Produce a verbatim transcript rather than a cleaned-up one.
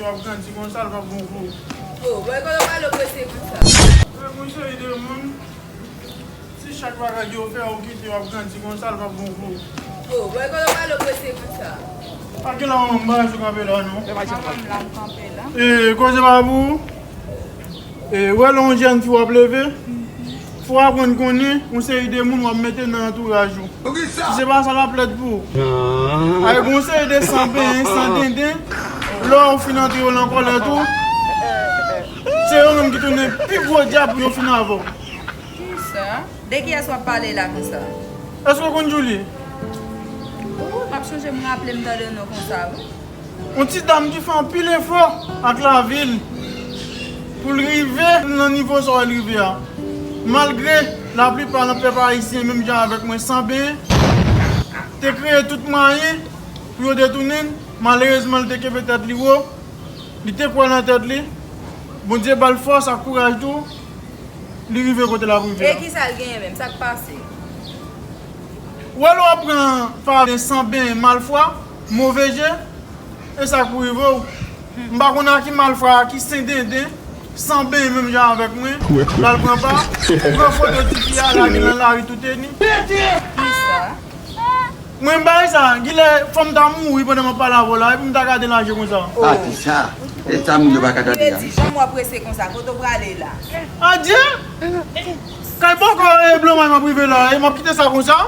W ap grandi konsa, l p ap bon pou ou. Oh, bòy, kote w prale prese konsa? Mwen, yon seri de moun, si chak bagay yo fè ou kite, w ap grandi konsa, l p ap bon pou ou. Oh, bòy, kote w prale prese konsa? Pa gen la manman m bagay sou kanpe la, non. Manman m la, m kanpe la. E, koze pa pou ou? E, wè lè yon jèn fi w ap leve, fò w aprann konnen yon seri de moun w ap mete nan antouraj ou. Si se pa sa, l ap lèd pou ou. Ay, gon seri de san benyen, san denden, lè w fin antre yo nan kòlèt ou, se yo menm ki tounen pi gwo dyab pou yo fin avè w. Kisa? De kiyès w ap pale la konsa? Èske w konn Djoulie? Wi, m ap chonje m raple m tande non konsa, wi. Yon ti dam ki fè anpil efò ak lavi l pou l rive nan nivo sa w wè l rive a. Malgre laplipa nan pèp ayisyen, menm jan avèk mwen, san benyen, te kreye tout mwayen pou yo detounen l, malerezman, l te kenbe tèt li wo, li te kwè nan tèt li. Bondye ba l fòs ak kouraj tou, li rive kote l ap rive a. E kisa l genyen menm? Sa k pase? Ou wè lè w ap pran favè san benyen malfwa, move je, e sa k pou rive w. M pa konn a ki malfwa, a ki sen denden, san benyen menm jan avèk mwen, l al pran pa, pran foto tifi a, lage nan lari tout eni. Kisa? Mwen bay sa, gilè fò m ta mouri pandan m ap pale avè w la, epi m ta gade nan je konsa. Pati sa, e sa moun yo pa ka tande a. Ki vle di, jan w ap prese konsa, kote w prale la? Adye! Kay bòkò e blan may m ap rive la, e m ap kite sa konsa.